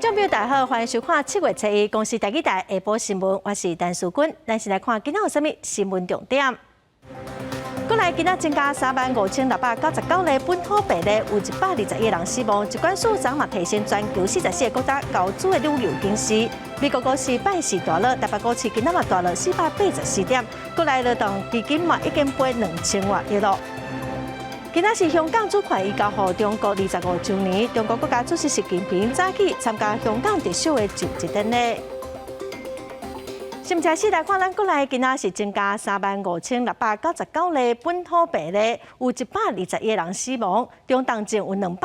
眾朋友大家好，歡迎收看7月初一公視台語台下晡新聞，我是陳淑君。咱先來看今仔有啥物新聞重點。國內今仔增加35,699例本土病例，有121個人死亡。疾管署昨嘛提升全球44個國家猴子的旅遊警示。美國股市拜四大落，台北股市今仔嘛大落484點。國內勞動基金嘛已經飛2000外億囉。今仔是香港主權移交予中國25週年，中國國家主席習近平早起參加香港特首的就職典禮。新聞先來看，咱國內今仔是增加35,699例本土病例，有121個人死亡，中重症有221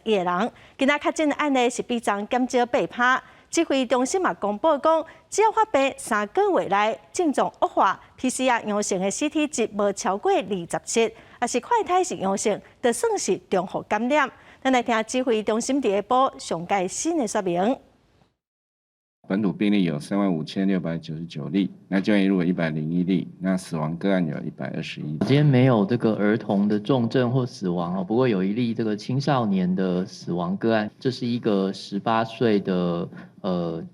個人。今仔確診的案例是比昨減少8%。指揮中心嘛公布講，只要發病3個月內症狀惡化，PCR 陽性的 CT 值無超過27，抑是快篩是陽性，就算是重複感染。咱來聽指揮中心佇下晡上蓋新的說明。本土病例有35,699例，那境外移入101例，那死亡個案有121。今天沒有這個兒童的重症或死亡哦，不過有一例這個青少年的死亡個案，這是一個18歲的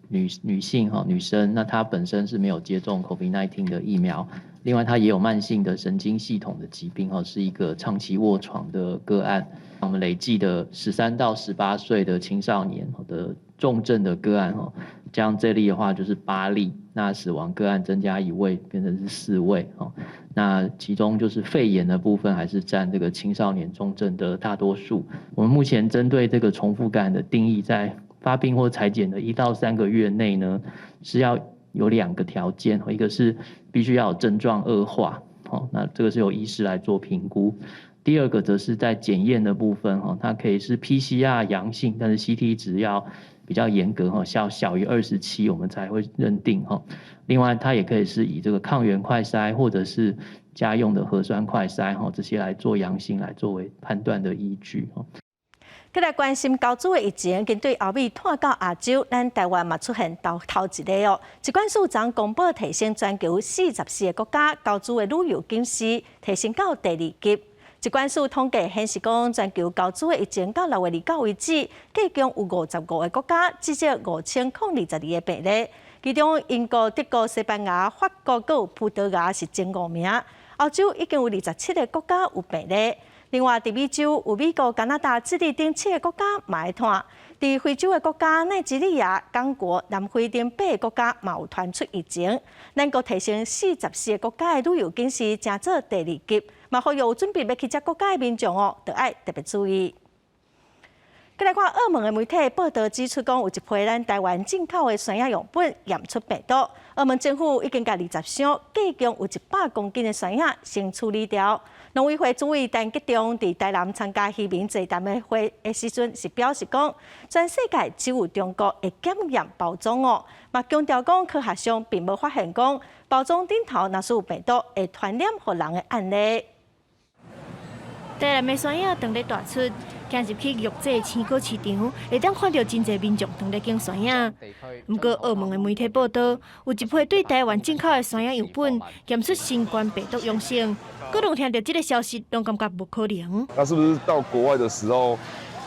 女性哈女生，那她本身是沒有接種 COVID-19 的疫苗，另外她也有慢性的神經系統的疾病哦，是一個長期臥床的個案。我們累計的13到18歲的青少年的重症的個案哦，加上這例的話就是八例，那死亡個案增加一位，變成是四位哦。那其中就是肺炎的部分還是佔這個青少年重症的大多數。我們目前針對這個重複感染的定義，在發病或採檢的1到3個月內呢，是要有兩個條件，一個是必須要有症狀惡化，哦，那這個是由醫師來做評估。第二個則是在檢驗的部分，哈，它可以是 PCR 陽性，但是 CT 值要比較嚴格，哈，要小於27，我們才會認定，哈。另外，它也可以是以這個抗原快篩或者是家用的核酸快篩，哈，這些來做陽性來作為判斷的依據，哈。閣來關心猴子的疫情，針對歐美湠到亞洲，咱台灣嘛出現頭頭一個哦。疾管署昨公布提升全球44個國家猴子的旅遊警示，提升到第二級。疾管署統計顯示講，全球猴子的疫情到6月29為止，計共有55個國家，至少5022個病例。其中英國、德國、西班牙、法國、閣葡萄牙是前五名。歐洲已經有27個國家有病例。另外，佇美洲有美國、加拿大、智利等七個國家嘛會傳。佇非洲的國家奈及利亞、剛果、南非等八個國家嘛有傳出疫情。咱閣提升44個國家的旅遊警示，成做第二級，嘛呼籲有準備欲去這國家的民眾哦，著愛特別注意。閣來看澳門的媒體報導指出，講有一批咱台灣進口的山葉樣本驗出病毒。澳門政府已經共20箱，計共有100公斤的山葉先處理掉。農委會主委陳吉仲佇台南參加漁民座談會的時陣，是表示講，全世界只有中國會檢驗包裝哦，嘛強調講科學上並無發現講包裝頂頭若是有病毒會傳染予人的案例。台南的山葉當咧大出，行入去玉井青果市場，會當看著真濟民眾當咧揀山葉。毋過澳門的媒體報導，有一批對台灣進口的山葉樣本檢出新冠病毒陽性。閣攏聽著這个消息，攏感覺無可能。那是不是到國外的時候，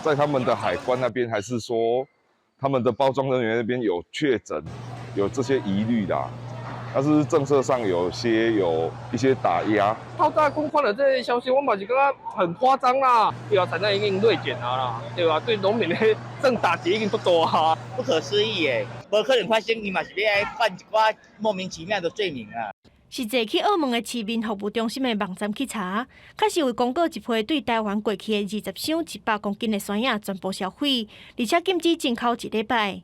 在他們的海關那邊，還是說他們的包裝人員那邊有確診，有這些疑慮的？但是政策上有一些打壓。透早講看著這个消息，我嘛是感覺很誇張啦。對啊，產量已經銳減啊啦，對吧？對農民的這種打擊已經足大啊。不可思議耶，無可能發生，伊嘛是欲來犯一寡莫名其妙的罪名啊。實際去澳門的市民服務中心的網站去查，確實有公告一批對台灣過去的20箱100公斤的山葉全部銷毀，而且禁止進口一禮拜。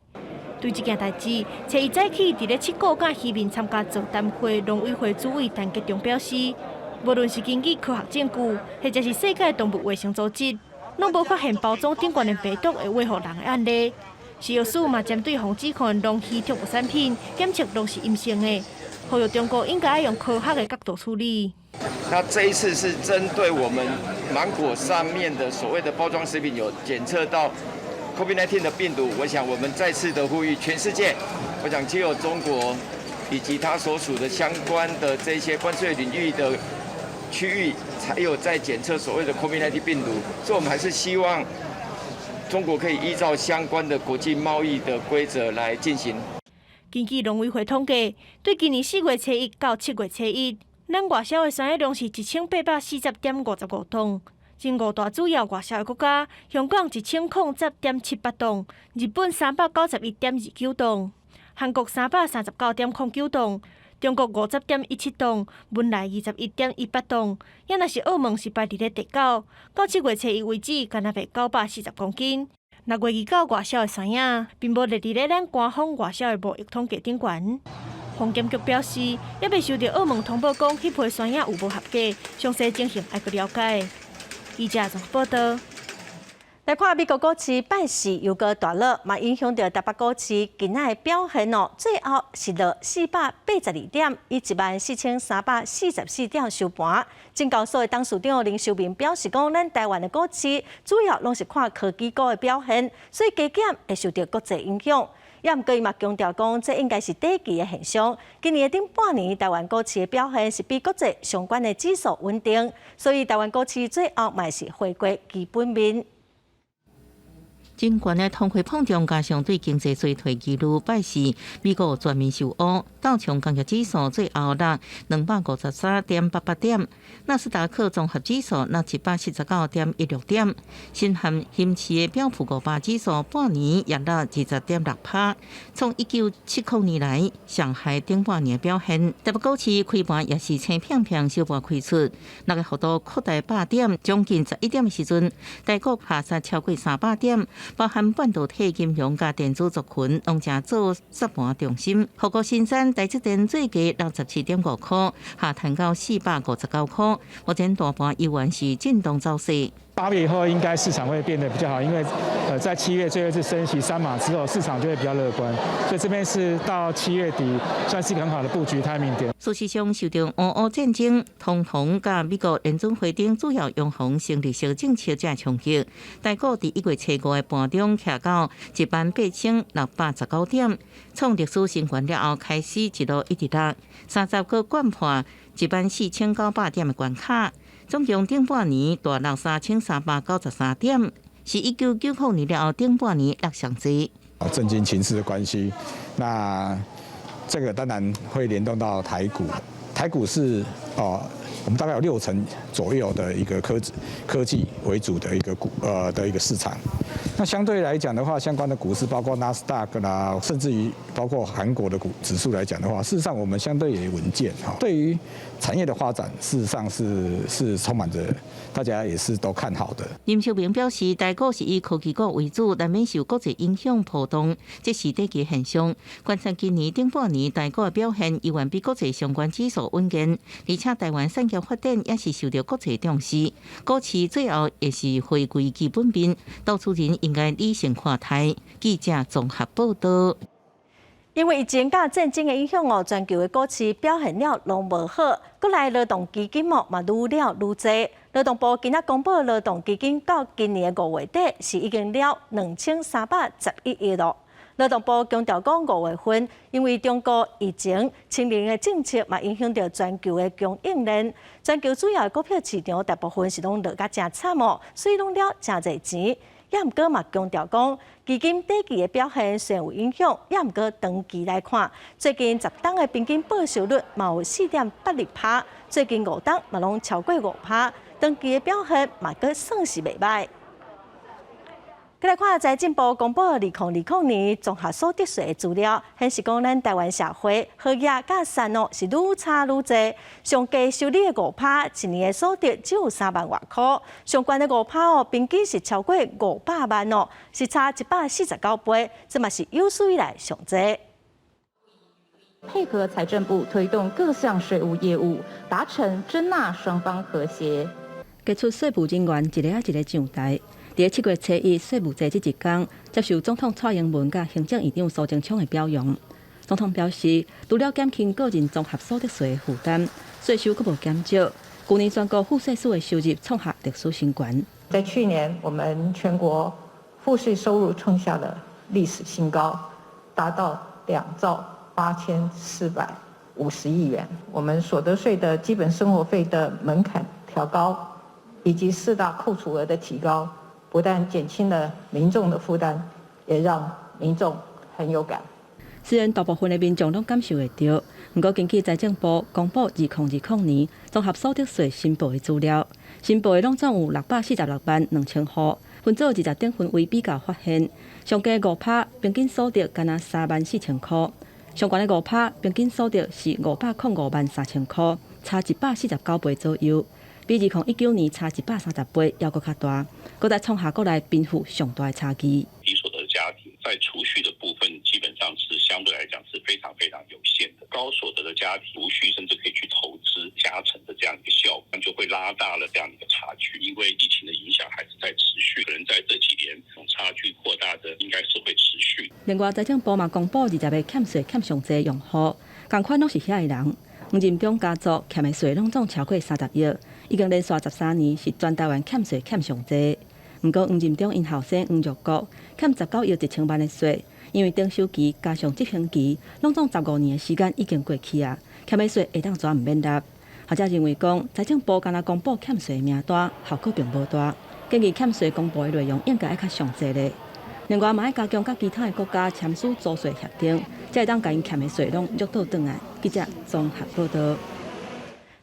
對這件代誌，初一早起佇咧七股佮漁民參加座談會，農委會主委陳吉仲表示，無論是根據科學證據，或者是世界動物衛生組織，攏無發現包裝頂懸的病毒會餵予人的案例。食藥署嘛針對防止控農漁特物產品檢測攏是陰性的，呼籲中國應該用科學的角度處理。那這一次是針對我們芒果上面的所謂的包裝食品有檢測到 COVID-19 的病毒，我想我們再次的呼籲全世界，我想只有中國以及它所屬的相關的這些關稅領域的區域才有在檢測所謂的 COVID-19 病毒，所以我們還是希望中國可以依照相關的國際貿易的規則來進行。根據農委會統計，對今年4月初1到7月初1，咱外銷的山葉量是1840.55噸。前五大主要外銷的國家，香港1010.78噸，日本391.29噸，韓國339.09噸，中國50.17噸，汶萊21.18噸。也若是澳門是排佇咧第九，到7月初1為止，干焦賣940公斤。6月29外銷的山葉，並無列佇咧咱官方外銷的貿易統計頂懸。防檢局表示，猶未收到澳門通報講彼批山葉有無合格，詳細情形愛閣了解。記者綜合報道。來看美國股市拜四又閣大落，嘛影響著台北股市今仔的表現哦。最後是落482點，以14,344點收盤。證交所的董事長林修明表示講，咱台灣的股市主要攏是看科技股的表現，所以加減會受著國際影響。也毋過伊嘛強調講，這應該是短期的現象。今年的頂半年，台灣股市的表現是比國際相關的指數穩定，所以台灣股市最後嘛是回歸基本面。真懸的通貨膨脹加上對經濟衰退疑慮，拜四美國全面受烏，道瓊工業指數最後落253.88點，納斯達克綜合指數落149.16點，深含深市的標普500指數半年也落20.6趴，創1970年來上害頂半年表現。台北股市開盤也是青片片小盤開出，那個幅度擴大100點，將近11點的時陣，台股下殺超過300點。包含半導體、金融佮電子族群，攏成做殺盤重心。護國神山台積電最低67.5塊，下探到459塊。目前大盤依然是震盪走勢。 8月以後應該市場會變得比較好，因為在7月最後一次升息3碼之後，市場就會比較樂觀，所以這邊是到7月底算是一個很好的布局 timing 點。事實上，受著俄烏戰爭、通膨佮美國聯準會等主要央行升利息政策遮衝擊，台股佇1月初5的盤中徛到18,619點，創歷史新高了後，開始一路一直落，30個摜破14,900點的關卡。總共頂半年大落3393點，是1990年了後頂半年落上濟。政經情勢的關係，那這個當然會聯動到台股。台股是哦，我們大概有6成左右的一個科技為主的一個股的一個市場。那相對來講的話，相關的股市包括納斯達克啦，甚至於包括韓國的股指數來講的話，事實上我們相對也穩健哈。對於產業的發展，事實上是充滿着大家也是都看好的。林秀明表示，台股是以科技股為主，難免受國際影響波動，這是短期現象。觀察今年頂半年台股的表現，依然比國際相關指數穩健，而且台灣產業發展也是受著國際重視。股市最後也是回歸基本面，投資人應該理性看待。記者綜合報道。因為疫情佮戰爭的影響哦，全球的股市表現了攏無好，閣來勞動基金哦嘛愈掠愈濟。勞動部今仔公布勞動基金到今年的5月底是已經了2311億咯。勞動部強調講，5月份因為中國疫情清零的政策嘛，影響著全球的供應鏈，全球主要的股票市場大部分是攏落甲誠慘哦，所以攏掠誠濟錢。也毋過嘛強調講，基金短期的表現雖然有影響，也毋過長期來看，最近10冬的平均報酬率嘛有4.82趴，最近5冬嘛攏超過5趴，長期的表現嘛閣算是袂䆀。來看財政部公布2020年綜合所得稅的資料，顯示講咱台灣社會好額佮善哦是愈差愈濟。上低收入的5趴，一年的所得只有3萬外箍；上懸的5趴哦，平均是超過500萬哦，是差149倍，這嘛是有史以來上濟。配合財政部推動各項稅務業務，達成徵納雙方和諧。傑出稅務人員一个仔一个上台。佇7月初1稅務節這一天，接受總統蔡英文佮行政院長蘇貞昌的表揚。總統表示，除了減輕個人綜合所得稅的負擔，稅收閣無減少。舊年全國賦稅署的收入創下歷史新高。在去年，我們全國賦稅收入創下了歷史新高，達到2兆8450億元。我們所得稅的基本生活費的門檻調高，以及四大扣除額的提高。不但減輕了民眾的負擔，也讓民眾很有感。雖然大部分的民眾攏感受會著，毋過根據財政部公布2020年綜合所得稅申報的資料，申報的攏總有646萬2千戶，分做20等分位比較發現，上低5趴平均所得干焦3萬4千箍，上懸的五趴平均所得是505萬3千箍，差149倍左右，比2019年差130倍猶閣較大，閣再創下國內貧富上大的差距。低所得家庭在儲蓄的部分，基本上是相對來講是非常非常有限的。高所得的家庭儲蓄甚至可以去投資加成的這樣一個效果，就會拉大了這樣一個差距。因為疫情的影響還是在持續，可能在這幾年差距擴大的應該是會持續。另外，財政部嘛公布20个欠稅欠上濟用戶，仝款攏是遐个人。黃任中家族欠的稅攏總超過30億，已經連續13年是全台灣欠稅欠上濟。毋過黃任中𪜶後生黃玉國欠19億1千萬的稅，因為徵收期加上執行期，攏總15年的時間已經過去啊，欠的稅會當怎毋免納？學者認為講，財政部干焦公布欠稅的名單，效果並無大，建議欠稅公布的內容應該愛較詳細咧。另外，嘛愛加強佮其他的國家簽署租稅協定，才會當共𪜶欠的稅攏約倒轉來。記者綜合報導。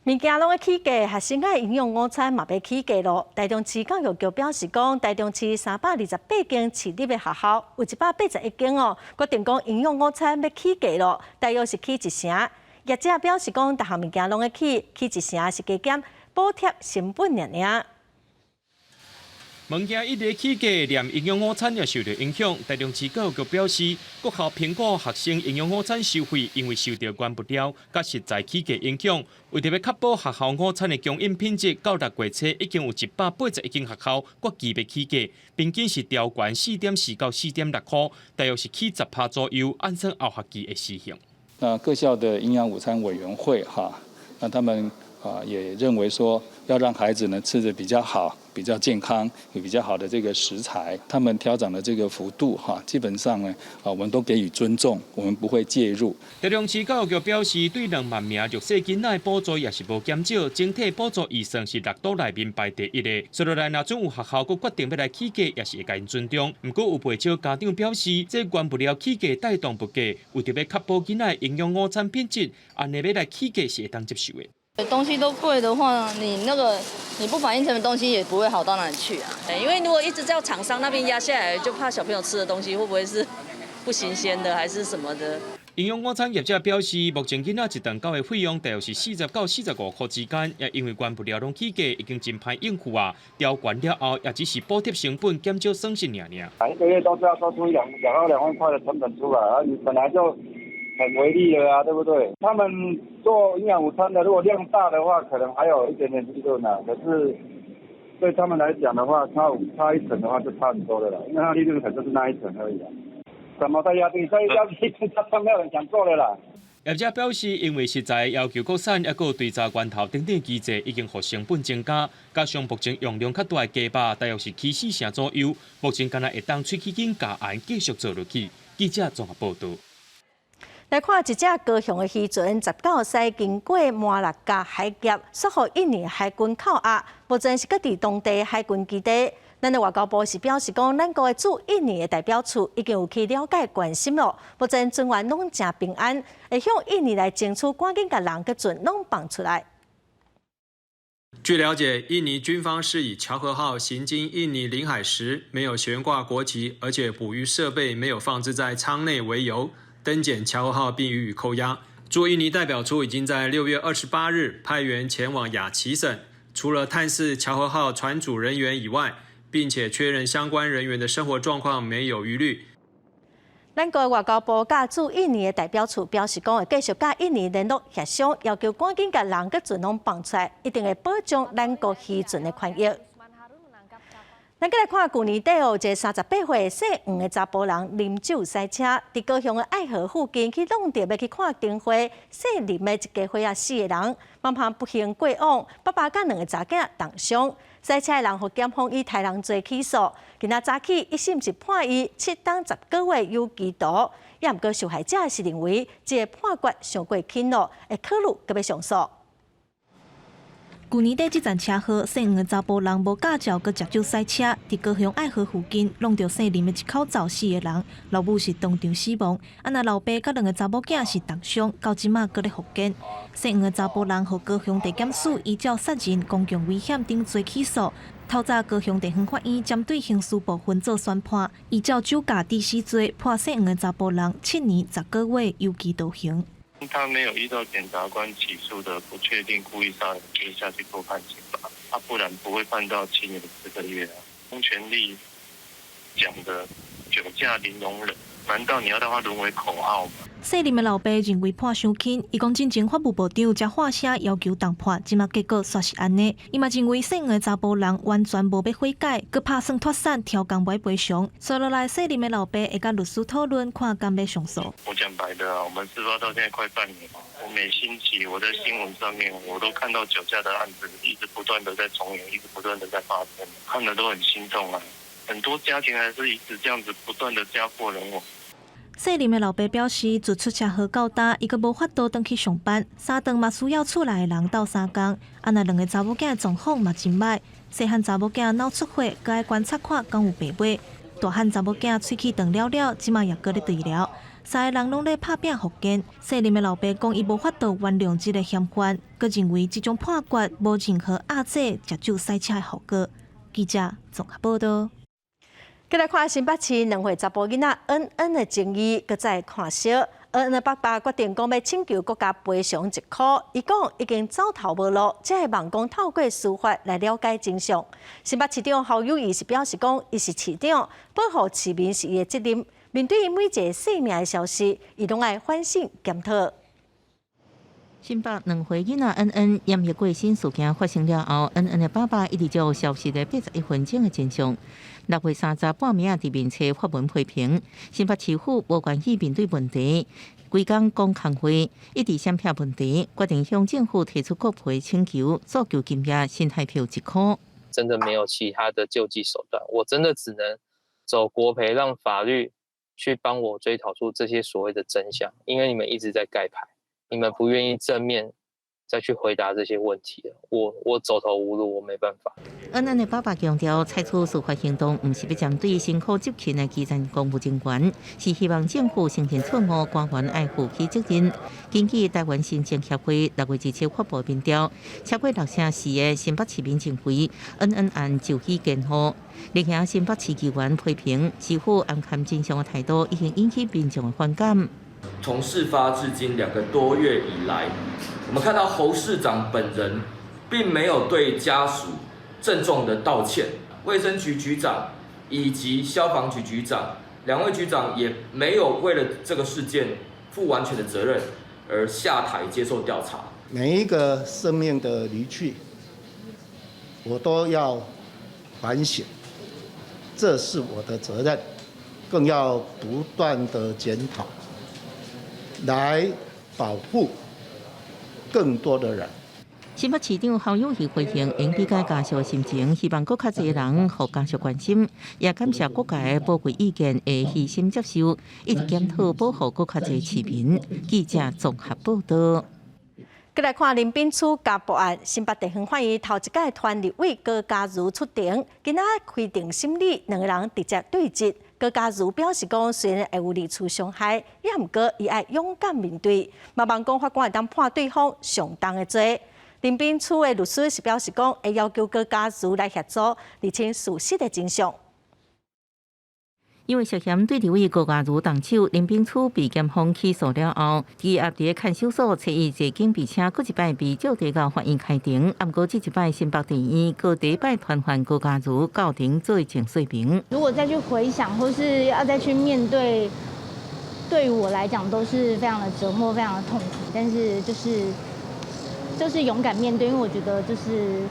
物件攏咧起價，學生仔營養午餐嘛欲起價囉。台中市教育局表示講，台中市328間市立的學校，有181間哦，決定講營養午餐欲起價囉，大約是起一成。業者表示講，逐項物件攏咧起，起一成是加減補貼成本爾爾。物件一直起價，連營養午餐也受著影響。台中市教育局表示，國校評估學生營養午餐收費，因為受著原物料佮食材起價影響，為著欲確保學校午餐的供應品質，到6月初已經有181間學校決議欲起價，平均是調懸4.4到4.6箍，大約是起10趴左右，按算後學期會施行。那各校的營養午餐委員會哈，那他們啊也認為說，要讓孩子呢吃得比較好、比較健康、有比較好的這個食材，他們調漲的這個幅度哈，基本上呢啊，我們都給予尊重，我們不會介入。台中市教育局表示，對2萬名弱勢囡仔的補助也是無減少，整體補助預算是6都內面排第一个。所以來若準有學校閣決定欲來起價，也是會共𪜶尊重。毋過有袂少家長表示，這原物料起價帶動物價，為著欲確保囡仔營養午餐品質，按呢欲來起價是會當接受的。東西都貴的話，你那個你不反映成本，東西也不會好到哪裡去啊。因為如果一直叫廠商那邊壓下來，就怕小朋友吃的東西會不會是不新鮮的，還是什麼的。營養午餐業者表示，目前囡仔一頓狗的費用大約是40到45箍之間，也因為原物料攏起價，已經真歹應付啊。調懸了後，也只是補貼成本，減少損失爾爾。一個月都是要說出2到2萬塊的成本出來，啊，你本來就很微利了啊，對不對？他們做營養午餐的，如果量大的話，可能還有一點點利潤啊。可是對他們來講的話，差一成的話就差很多的了，因為他利潤可能就是那一成而已啊。怎麼再壓低？再壓低，他沒有人想做了啦。業者表示，因為食材要求國產，抑閣有追查源頭等等機制，已經予成本增加。加上目前用量較大的雞肉，大約是起4成左右。目前干焦會當喙齒緊咬絚繼續做落去。記者綜合報導。來看一隻高雄的漁船，19駛經過馬六甲海峽，煞予印尼海軍扣押，目前是閣佇當地海軍基地。咱的外交部是表示講，咱國的駐印尼的代表處已經有去了解關心囉。目前船員攏誠平安，會向印尼來爭取，趕緊共人佮船攏放出來。據了解，印尼軍方是以喬和號行經印尼領海時沒有懸掛國旗，而且捕魚設備沒有放置在艙內為由，登檢喬和號並予以扣押。駐印尼代表處已經在6月28日派員前往亞齊省，除了探視喬和號船組人員以外，並且確認相關人員的生活狀況沒有疑慮。咱國外交部佮駐印尼的代表處表示，講會繼續佮印尼聯絡協商，要求趕緊共人佮船攏放出來，一定會保障咱國漁船的權益。咱閣來看，舊年底哦，一个38歲姓黃的查埔人啉酒駛車，佇高雄的愛河附近去弄著欲去看燈會，姓林的一家伙仔四個人，萬幸不幸過往，爸爸佮兩个查囝重傷，駛車的人予檢方以刣人罪起訴。今仔早起一審是判伊7冬10個月有期徒，也毋過受害者是認為這个判決傷過輕囉，會考慮閣欲上訴。舊年底這陣車禍，姓黃的查埔人無駕照，閣食酒駛車，佇高雄愛河附近挵著姓林的一口罩死個人，老母是當場死亡，啊若老爸佮兩个查某囝是重傷，到這馬閣咧復健。姓黃的查埔人予高雄地檢署依照殺人、公共危險等罪起訴。透早高雄地方法院針對刑事部分做宣判，依照酒駕致死罪判姓黃的查埔人7年10個月有期徒刑。他沒有依照檢察官起訴的不確定故意殺人罪下去做判刑吧？他不然不會判到7年4個月啊。公權力講的酒駕零容忍，難道你要讓他淪為口號嗎？姓林的老爸認為判傷輕，伊講進前法務部長才喊聲要求重判，這馬結果煞是按呢。伊嘛認為姓黃的查埔人完全無欲悔改，閣拍算脫散超工無愛賠償。接落來姓林的老爸會佮律師討論，看敢欲上訴。我講白的啊，我們事發到現在快半年，我每星期我在新聞上面我都看到酒駕的案子一直不斷的在重演，一直不斷的在發生，看得都很心痛啊。很多家庭還是一直這樣子不斷的家破人亡。姓林的老爸表示，自出車禍到今，伊閣無法度轉去上班，三頓嘛需要厝內的人鬥相共。啊，若兩个查某囝的狀況嘛真䆀，細漢查某囝腦出血，閣愛觀察看敢有病尾。大漢查某囝喙齒斷了了，這馬也閣咧治療。三个人攏咧拍拚復健。姓林的老爸講，伊無法度原諒這个嫌犯，閣認為這種判決無任何壓制食酒駛車的後果。記者綜合報道。繼來看新北市2歲查埔囡仔恩恩的爭議，閣再看燒。恩恩的爸爸決定講欲請求國家賠償1箍，伊講已經走投無路，才會望講透過司法來了解真相。新北市長侯友宜是表示講，伊是市長，保護市民是伊的責任。面對每一个生命的消失，伊攏愛反省檢討。新北2歲囡仔恩恩染疫過身事件發生了後，恩恩的爸爸一直將消失的81分鐘的真相。6月30半暝仔佇面冊發文批評，新北市府無願意面對問題，規工講空話，一直閃避問題，決定向政府提出國賠請求，訴求金額新台票1箍。真的沒有其他的救濟手段，我真的只能走國賠，讓法律去幫我追討出這些所謂的真相。因為你們一直在蓋牌，你們不願意正面再去回答這些問題了，我走投無路，我沒辦法。恩恩的爸爸強調，採取司法行動，毋是欲針對辛苦執勤的基層公務人員，是希望政府承認錯誤，官員愛負起責任。根據台灣身障協會6月27發布民調，超過64%的新北市民認為恩恩案就醫監護。另外，新北市議員批評市府掩蓋真相的態度，已經引起民眾的反感。從事發至今2個多月以來，我們看到侯市長本人並沒有對家屬鄭重的道歉，衛生局局長以及消防局局長兩位局長也沒有為了這個事件負完全的責任而下台接受調查。每一個生命的離去，我都要反省，這是我的責任，更要不斷的檢討，來保護更多的人。新北市長侯友宜回應，應理解家屬的心情，希望閣較濟人予家屬關心，也感謝各界的寶貴意見，會虛心接受，一直檢討保護閣較濟市民。記者綜合報道。繼來看林秉樞家暴案，新北地方法院頭一擺傳立委高嘉瑜出庭，今仔開庭審理，兩个人直接對質。高嘉瑜表示講，雖然會有二次傷害，也毋過伊愛勇敢面對，嘛望講法官會當判對方上重的罪。林秉樞的律師是表示講，會要求高嘉瑜來協助釐清事實的真相。因為涉嫌對立委高嘉瑜動手，林秉樞被檢方起訴了後，羈押佇看守所，初一坐警備車，閣一擺被召提到法院開庭。毋過這一擺新北地院閣第一擺傳喚高嘉瑜到庭做證說明。如果再去回想，或是要再去面對，對我來講都是非常的折磨，非常的痛苦。但是就是勇敢面對，因為我覺得就是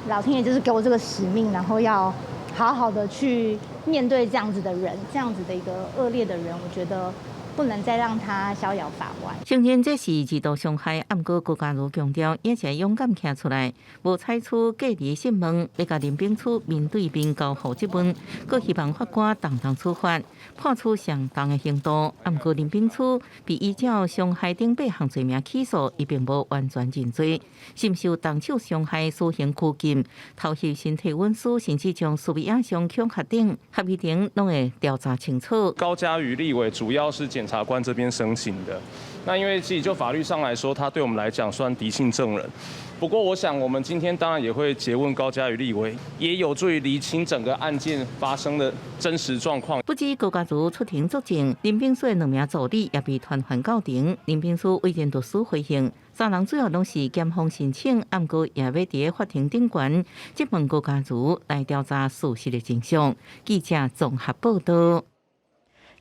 老天爺就是給我這個使命，然後要好好的去面對這樣子的人，這樣子的一個惡劣的人，我覺得不能再讓他逍遙法外。承認這是二度傷害，毋過高嘉瑜強調，也是勇敢站出來，無採取隔離訊問，欲共林秉樞面對面交予質問，閣希望法官重重處罰，判處相當的刑度。毋過林秉樞被依照傷害等八項罪名起訴，伊並無完全認罪，身受動手傷害、私刑拘禁、偷翕身體文書，甚至將私密影像恐嚇等，合議庭攏會調查清楚。高嘉瑜立委主要是檢察官這邊申請的，那因為其實就法律上來說，他對我們來講算敵性證人。不過，我想我們今天當然也會詰問高嘉瑜立委，也有助於釐清整個案件發生的真實狀況。不止高嘉瑜出庭作證，林秉樞的兩名助理也被傳喚到庭。林秉樞委任律師回應，三人主要攏是檢方申請，毋過也欲佇法庭頂懸質問高嘉瑜來調查事實的真相。記者綜合報道。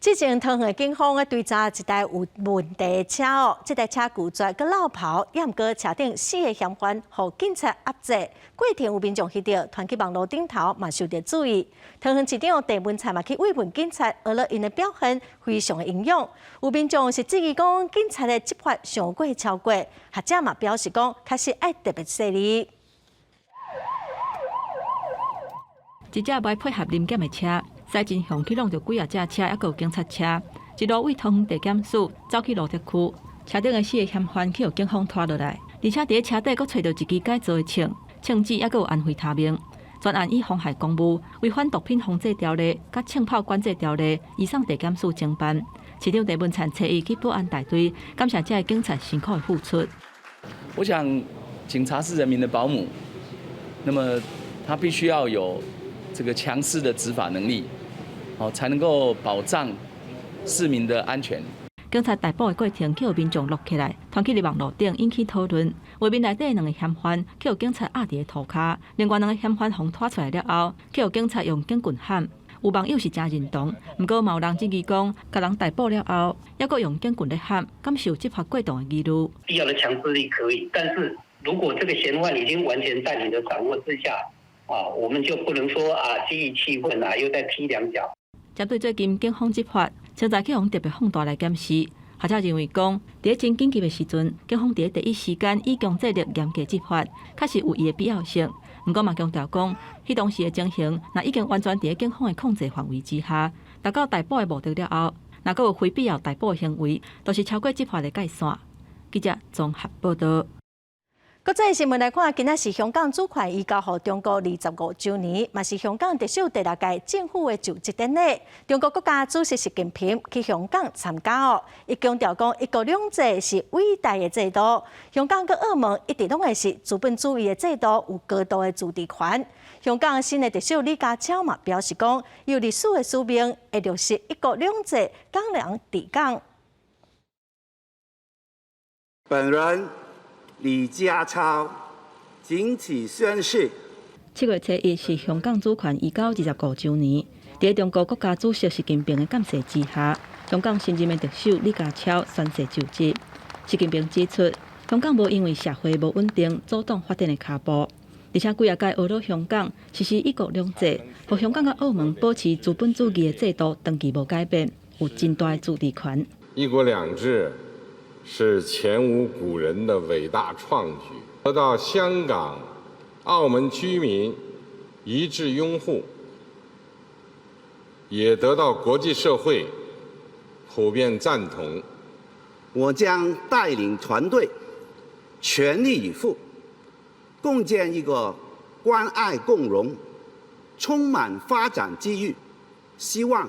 之前桃園的警方咧追查一台有問題的車哦，這台車拒絕閣落跑，也毋過車頂四个嫌犯予警察壓制。過程有民眾翕著，傳去網路頂頭嘛受著注意。桃園市長鄭文燦嘛去慰問警察，學了𪜶的表現非常的英勇。有民眾是質疑講警察的執法傷過超過，學者嘛表示講確實愛特別細膩。一隻袂配合臨檢的車。駛真兇去挵著幾仔隻車，猶閣有警察車，一路對桃園地檢署走去蘆竹區，車頂的四个嫌犯去予警方拖落來，而且佇咧車底閣揣著一支改造的槍、槍支，猶閣有安非他命。全案以妨害公務、違反毒品防制條例、佮槍炮管制條例，移送地檢署偵辦。市長鄭文燦初一去保安大隊，感謝這个警察辛苦的付出。我想，警察是人民的保姆，那麼他必須要有這個強勢的執法能力，好才能夠保障市民的安全。警察逮捕的過程，去予民眾錄起來，傳去佇網路頂引起討論。畫面內底兩个嫌犯去予警察壓佇咧塗跤，另外兩个嫌犯予拖出來了後，去予警察用警棍砍。有網友是誠認同，毋過嘛有人質疑講，共人逮捕了後，猶閣用警棍咧砍，敢是有執法過當的疑慮。必要的強制力可以，但是如果這個嫌犯已經完全在你的掌握之下，啊，我們就不能說啊，基於氣憤啊，又再踢兩腳。針對最近警方執法，現在去予特別放大來檢視。學者認為講，佇咧真緊急的時陣，警方佇咧第一時間以強制力嚴格執法，確實有伊的必要性。毋過嘛強調講，彼當時的情形，若已經完全佇咧警方的控制範圍之下，達到逮捕的目的了後，若閣有非必要逮捕的行為，就是超過執法的界線。記者綜合報道。國際新聞來看，今仔是香港主權移交予中國25週年，嘛是香港特首第六屆政府的就職典禮。中國國家主席習近平去香港參加哦，伊強調講一國兩制是偉大的制度，香港佮澳門一直攏會是資本主義的制度，有高度的自治權。香港新的特首李家超嘛表示講，有歷史的使命，會落實一國兩制，港人治港。本人李家超謹此宣誓。7月初一是香港主權移交25週年，佇中國國家主席習近平的監視之下，香港新任的特首李家超宣誓就職。習近平指出，香港無因為社會無穩定阻擋發展的跤步，而且幾仔屆學了香港實施一國兩制，予香港佮澳門保持資本主義的制度長期無改變，有真大的自治權。一國兩制是前無古人的偉大創舉，得到香港、澳門居民一致擁護，也得到國際社會普遍贊同。我將帶領團隊全力以赴，共建一個關愛共融、充滿發展機遇、希望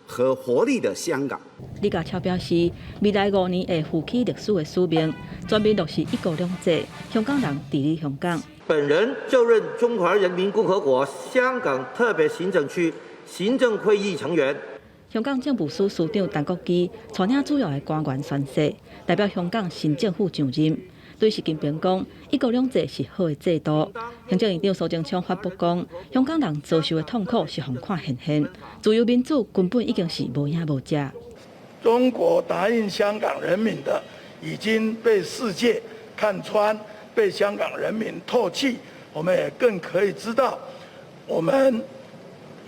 和活力的香港。李家超表示，未來5年會負起歷史的使命，全面落實一國兩制，香港人治理香港。本人就任中華人民共和國香港特別行政區行政會議成員。香港政務司司長陳國基帶領主要的官員宣誓，代表香港新政府上任。對習近平講，一國兩制是好的制度。行政院長蘇貞昌反駁講，香港人遭受的痛苦是予人看現現，自由民主根本已經是無影無跡。中國答應香港人民的，已經被世界看穿，被香港人民唾棄。我們也更可以知道，我們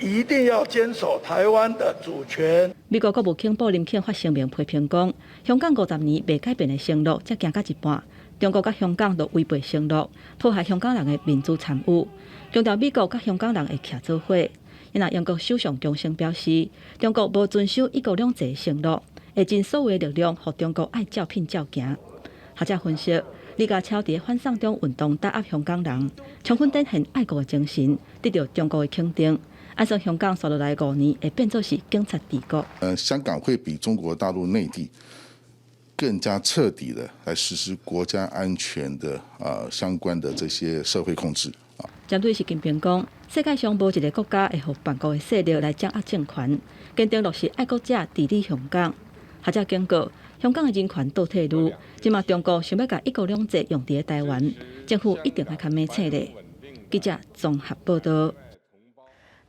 一定要堅守台灣的主權。美國國務卿布林肯發聲明批評講，香港50年袂改變的承諾，才行到一半，中國佮香港都違背承諾，破壞香港人的民主參與，強調美國佮香港人會徛做伙。因那英國首相強生表示，中國無遵守一國兩制的承諾，會盡所有的力量，予中國愛照片照行。學者分析，李家超佇反送中運動打壓香港人，充分展現愛國的精神，得到中國的肯定。按算香港紲落來5年會變做是警察治國。香港會比中國大陸內地更加徹底的來實施國家安全的相關的這些社會控制。針對習近平講，世界上無一个國家會予叛國的勢力來掌握政權，堅定落實愛國者治理香港。學者警告，香港的人權倒退嚕，這馬中國想欲共一國兩制用佇台灣，政府一定愛較明確咧。記者綜合報道。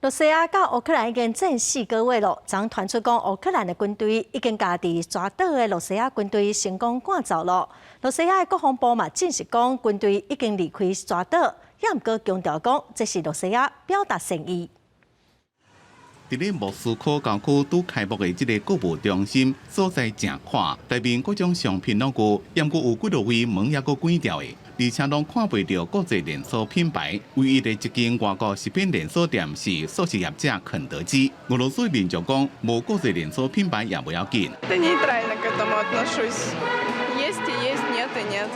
羅西亞佮烏克蘭已經戰4個月囉，昨傳出講烏克蘭的軍隊已經共佇蛇島的羅西亞軍隊成功趕走囉。羅西亞的國防部嘛證實講軍隊已經離開蛇島，也毋過強調講這是羅西亞表達善意。佇咧莫斯科郊區拄開幕的這个購物中心所在誠闊，內面各種商品攏有，毋過有幾落位門猶閣關著的，而且攏看袂著國際連鎖品牌。唯一的一間外國食品連鎖店是速食業者肯德基。俄羅斯民眾講，無國際連鎖品牌也無要緊。 Да нейтрально к этому отношусь. Есть и есть, нет и нет.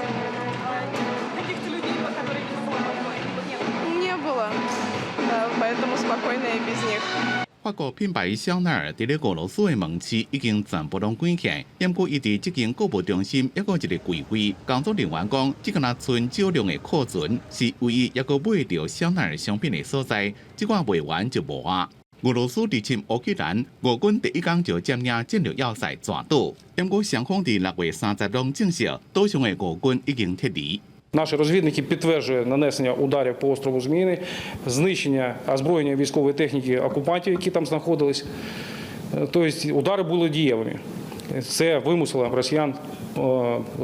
Каких-то людей, которые Не было, да, поэтому спокойно и без них. 法國品牌香奈兒佇咧俄羅斯的門市已經全部攏關起來，毋過伊佇這間購物中心猶閣有一個櫃位。工作人員講，這敢若賰少量的庫存，是唯一猶閣買著香奈兒商品的所在。這款賣完就無啊。俄羅斯入侵烏克蘭，俄軍第一工就佔領戰略要塞蛇島，毋過雙方佇6月30攏證實，島上的俄軍已經撤離。 Наші розвідники підтверджують нанесення ударів по острову Зміїний, знищення озброєння військової техніки окупантів, які там знаходились. Тобто удари були дієвими. Це вимусило росіян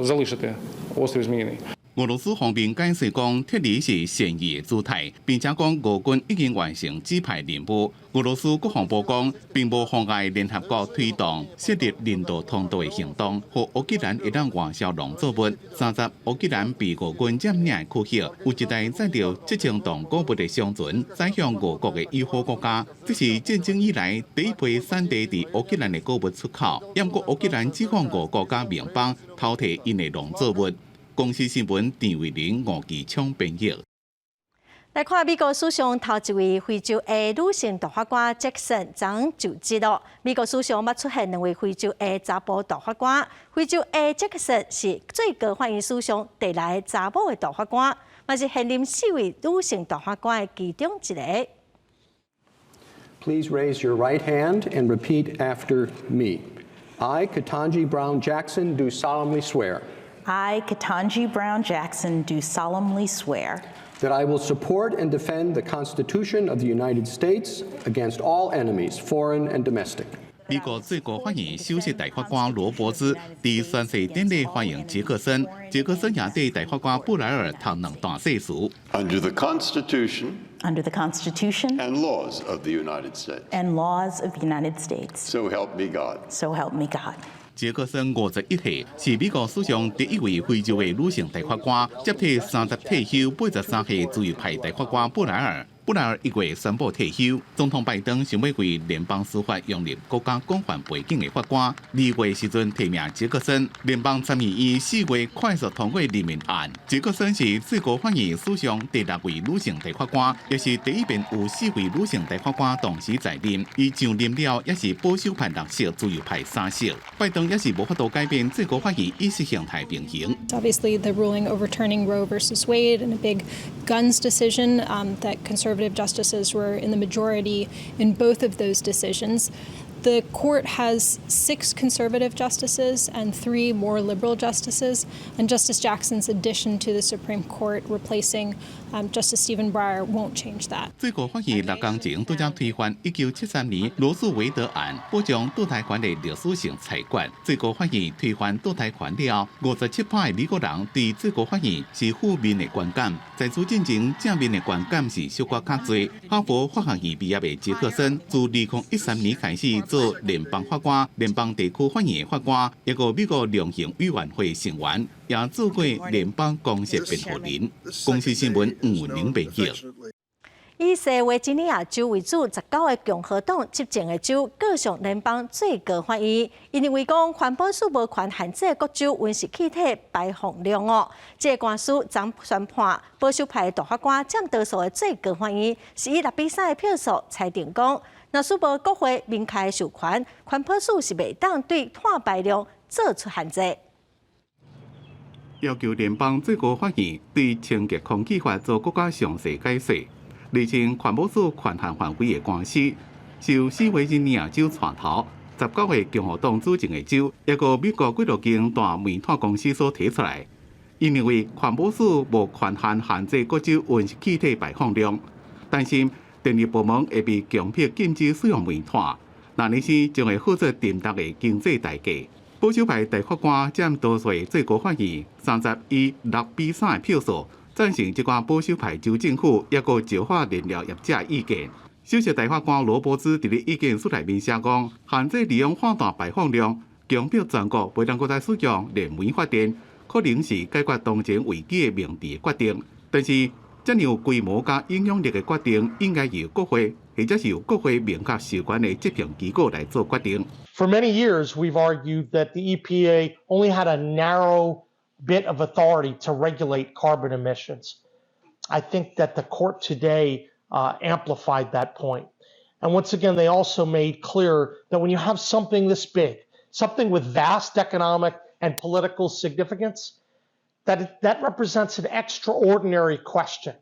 залишити острів Зміїний. 俄羅斯方面解釋講，撤離是善意的姿態，並且講俄軍已經完成指派任務。俄羅斯國防部講，並無妨礙聯合國推動設立人道通道的行動，予烏克蘭會當外銷農作物。30，烏克蘭被俄軍佔領的區域，有一台載著7000噸穀物的商船，載向俄國的友好國家。這是戰爭以來第一批產地佇烏克蘭的穀物出口。毋過烏克蘭指控俄國佮盟邦偷提𪜶的農作物。公視新聞陳慧玲、吳其昌編譯。來看美國史上頭一位非洲裔女性大法官傑克遜昨就職囉。美國史上捌出現兩位非洲裔查埔大法官，非洲裔傑克遜是最高法院史上第六个查某的大法官，嘛是現任四位女性大法官的其中一个。 Please raise your right hand and repeat after me. I, Ketanji Brown Jackson, do solemnly swear. I, Ketanji Brown Jackson, do solemnly swear that I will support and defend the Constitution of the United States against all enemies, foreign and domestic. 美國最高法院首席大法官羅伯茲佇宣誓典禮歡迎傑克森，傑克森也對大法官布萊爾讀兩段誓詞。 Under the Constitution under the Constitution and laws of the United States. and laws of the United States. So help me God. So help me God. 傑克森51歲，是美國史上第一位非洲的女性大法官，接替30退休、83歲自由派大法官布萊爾。布萊爾1月宣布退休。總統拜登想欲為聯邦司法擁立國家廣泛背景的法官，2月時陣提名傑克森。聯邦參議院4月快速通過任命案。傑克森是最高法院史上第六位女性大法官，也是第一遍有四位女性大法官同時在任。伊上任了，也是保守派六席，自由派三席。拜登也是無法度改變最高法院意識形態平衡。 Obviously, the ruling overturning Roe versus Wade and a big guns decision that conservative justices were in the majority in both of those decisions. The court has six conservative justices and three more liberal justices, and Justice Jackson's addition to the Supreme Court, replacing Justice Stephen Breyer, won't change that. 最高法院6工前拄才推翻1973年羅訴韋德案，保障墮胎權的歷史性裁決。最高法院推翻墮胎權了後，57%的美國人對最高法院是負面的觀感，在此進前正面的觀感是小可較濟。哈佛法學院畢業的傑克森，自2013年開始。做聯邦法官、聯邦地區法院法官，抑閣美國量刑委員會成員，也做過聯邦公設辯護人。公視新聞吳寧編譯。以西維吉尼亞州為主，19個共和黨執政的州告上聯邦最高法院，𪜶認為講環保署無權限制各州溫室氣體排放量哦。這個官司昨宣判，保守派大法官佔多數的最高法院是以6比3的票數裁定講，若是無國會明確授權，環保署是袂當對碳排量做出限制。要求聯邦最高法院對清潔空氣法做閣較詳細解釋。釐清環保署權限範圍的官司，受西維吉尼亞州帶頭，19個共和黨主政的州，抑閣美國幾若間大煤炭公司所提出來。𪜶認為環保署無權限限制各州溫室氣體排放量，擔心電力部門會被強迫禁止使用煤炭，若呢是將會付出沉重的經濟代價。保守派大法官佔多數的最高法院30以6比3的票數，贊成這款保守派州政府抑閣石化燃料業者意見。首席大法官羅伯茲佇咧意見書內面寫講，限制二氧化碳排放量，強迫全國袂當閣再使用燃煤發電，可能是解決當前危機的明智決定。但是，這爾有規模佮影響力的決定，應該由國會或者是由國會明確授權的執行機構來做決定。 For many years, we've argued that the EPA only had a narrow bit of authority to regulate carbon emissions. I think that the court today amplified that point. And once again, they also made clear that when you have something this big, something with vast economic and political significance, that that represents an extraordinary question.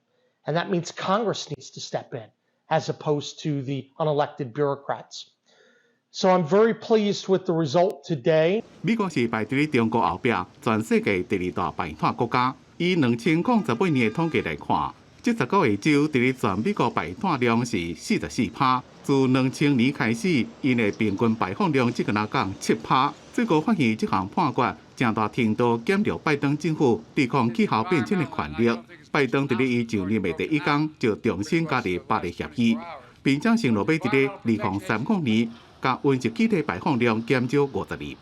And that means Congress needs to step in as opposed to the unelected bureaucrats. So I'm very pleased with the result today. 美國是排佇咧中國後壁，全世界第二大排碳國家。以2018年的統計來看，這19個州佇咧全美國排碳量是44%。自2000年開始，𪜶的平均排放量只敢若降7%。最高法院這項判決，誠大程度減弱拜登政府對抗氣候變遷的權力。拜登佇咧伊就任的第一工就重新加入巴黎協議，並且承諾欲佇咧2030年，共溫室氣體排放量減少52%，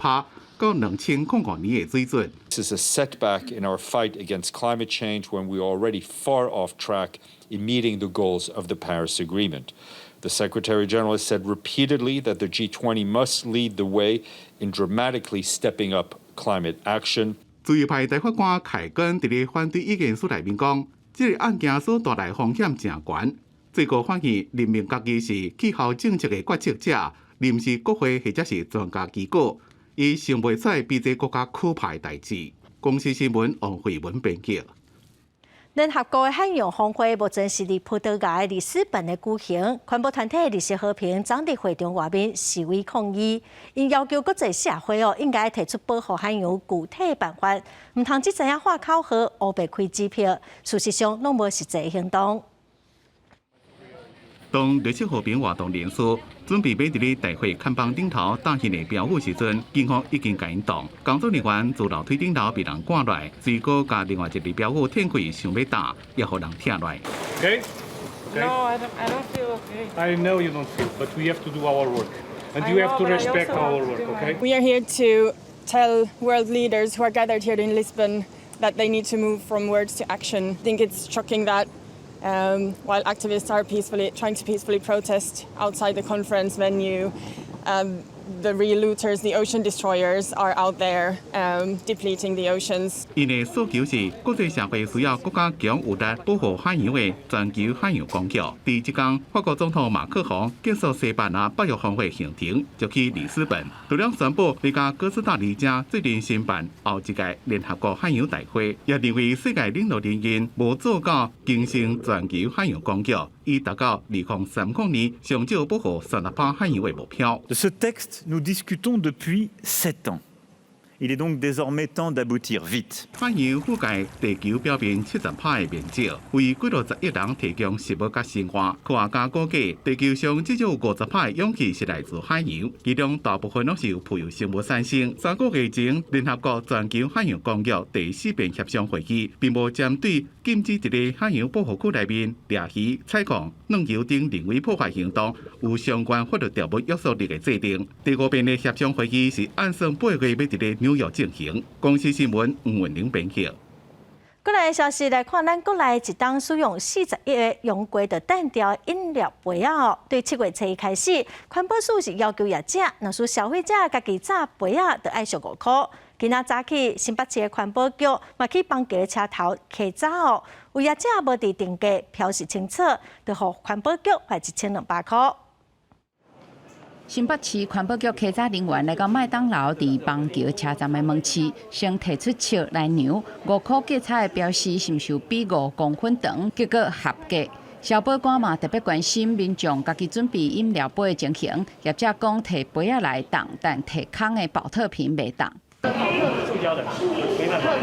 到2005年的水準。 This is a setback in our fight against climate change when we are already far off track in meeting the goals of the Paris Agreement. The Secretary General has said repeatedly that the G20 must lead the way in dramatically stepping up climate action. 自由派大法官凱根佇咧反對意見書內面講，這個案件所帶來風險誠懸。最高法院任命家己是氣候政策的決策者，而毋是國會或者是專家機構，伊想袂出比這閣較可怕的代誌。公視新聞王慧文編輯。聯合國的海洋峰會目前是佇葡萄牙的里斯本的舉行，環保團體綠色和平昨佇會場外面示威抗議，𪜶要求國際社會哦應該提出保護海洋具體辦法，毋通只知影喊口號、烏白開支票，事實上攏無實際行動。當綠色和平活動人士準備欲佇咧大會看板頂頭打彼的標語時陣，警方已經共𪜶擋。工作人員自樓梯頂頭被人趕落來，隨閣共另外一个標語褪開，想欲打，也予人拆落來。 Okay? No, I don't. I don't feel okay. I know you don't feel, but we have to do our work, and you have to respect our work. Okay? We are here to tell world leaders who are gathered here in Lisbon that they need to move from words to action. I think it's shocking that while activists are peacefully trying to peacefully protest outside the conference venue, the real looters, the ocean destroyers, are out there depleting the oceans. 𪜶的訴求是國際社會需要閣較強有力保護海洋的全球海洋公約。佇這工，法國總統馬克宏結束西班牙北約峰會行程，就去里斯本，除了宣布欲共哥斯達黎加做陣申辦後一屆聯合國海洋大會，也認為世界領導人因無做到更新全球海洋公約，以達到2030年上少保護30%海洋的目標。 De ce texte, nous discutons depuis 7 ans. Il est donc désormais temps d'aboutir vite. 海洋覆蓋地球表面70%的面積，為幾若十億人提供食物佮生活。科學家估計，地球上至少有50%的氧氣是來自海洋，其中大部分攏是由浮游生物產生。3個月前，聯合國全球海洋公約第四遍協商會議，並無針對禁止佇咧海洋保護區內面掠魚、採礦、湳球等人為破壞行動，有相關法律條文約束力的制定。第五遍的協商會議是按算8月欲佇咧紐約進行。公視新聞吳文玲編輯。過來消息來看，咱國內一冬使用41個用過就擲掉飲料杯仔哦。對7月初一開始，環保署是要求業者，若是消費者家己紮杯仔，就愛俗5箍。今仔早起，新北市的環保局嘛去邦橋車頭稽查哦，有業者無佇定價標示清楚，就予環保局罰1200箍。新北市環保局稽查人員來到麥當勞佇邦橋車站的門市，先提出尺來量5箍價差的標示是毋是有比5公分長，結果合格。消保官嘛特別關心民眾家己準備飲料杯的情形，業者講提杯仔來當，但提空的寶特瓶袂當。塑膠的，沒辦法。